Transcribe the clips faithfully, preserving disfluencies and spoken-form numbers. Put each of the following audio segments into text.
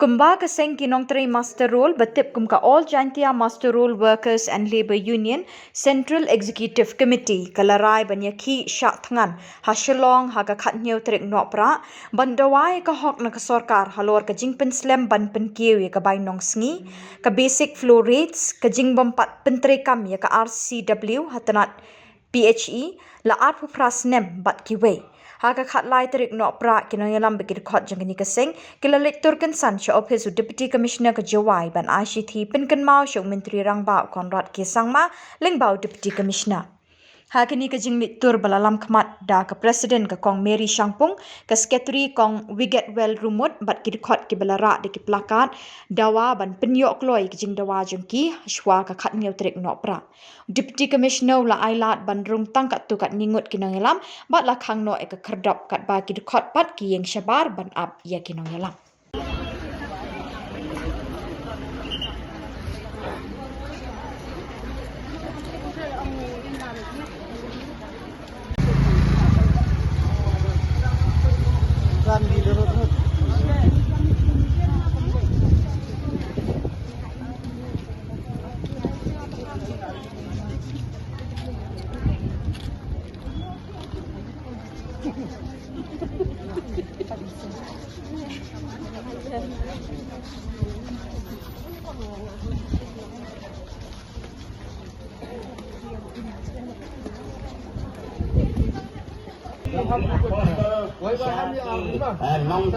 Kumba ka seng ki nongtrei muster roll ba tip kum ka All Jaintia Muster Roll Workers and Labour Union Central Executive Committee ka la rai ban ïakhih shah thngan ha Shillong ha ka khathynñiew tarik Nohprah ban dawa ïa ka hok na ka sorkar halor ka jingpynslem ban pynkiew ïa ka bai nongsngi, ka basic floor rates, ka jingbym pat pyntreikam ïa ka R C W ha tnat P H E la arphew phra snem bad kiwei. Ha ka khatlai tarik Nohprah ki nongïalam bad ki dkhot jong kane ka seng ki la leit tur kynsan sha ophis u Deputy Commissioner ka Jowai ban ai shithi pynkynmaw sha u Myntri Rangbah u Conrad K Sangma lyngba u Deputy Commissioner. Ha kane ka jingleit tur ba la lam khmat da ka President ka Kong Mary Shangpung, ka Secretary Kong Wigetwell Rumut bad ki dkhot kiba la rah da ki plakat dawa ban pynïoh kloi ka jingdawa jong ki shuwa ka khathynñiew tarik Nohprah. Deputy Commissioner u la ai lad ban rung tang katto katne ngut ki nongïalam bad la khang noh ïa ka khyrdop katba ki dkhot pat ki ïeng shabar ban ap ïa ki nongïalam. Nong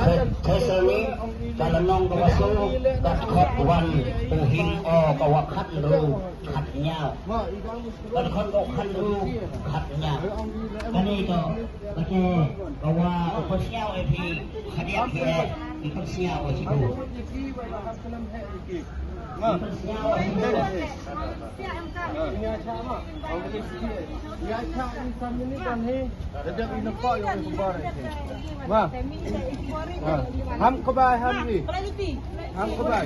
Thessaloni, ka lynnong kaba saw, ka dkhot wan, u hynñiew, kaba khathynriew, khathynñiew. Ka dkhot kaba khathynriew, khathynñiew. Kane to, kata, kaba u pynsngew ïa phi, khadien phi, eh, u pynsngew ïa phi. Ham kbai, ham ni. Ham kbai.